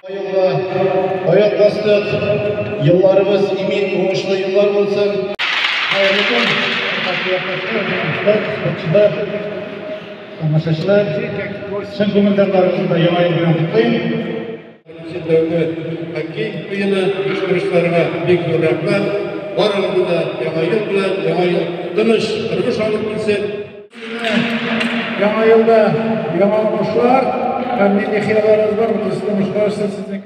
Елга аяк бастык. Елларыбыз имин, уңышлы еллар булсын. Хәерле көн, хөрмәтле якташлар, дуслар, спортчылар, тамашачылар. Чын күңелдән барыгызны да Яңа ел белән котлыйм. Беренче тәүге хоккей уены оештыручыларга бик зур рәхмәт. Барыгызны да Яңа ел белән, Яңа ел тыныч тормыш алып килсен. Яңа елда яңа уңышлар һәм нинди хыялларыгыз бар, бөтенесе тормышка ашсын сезнең.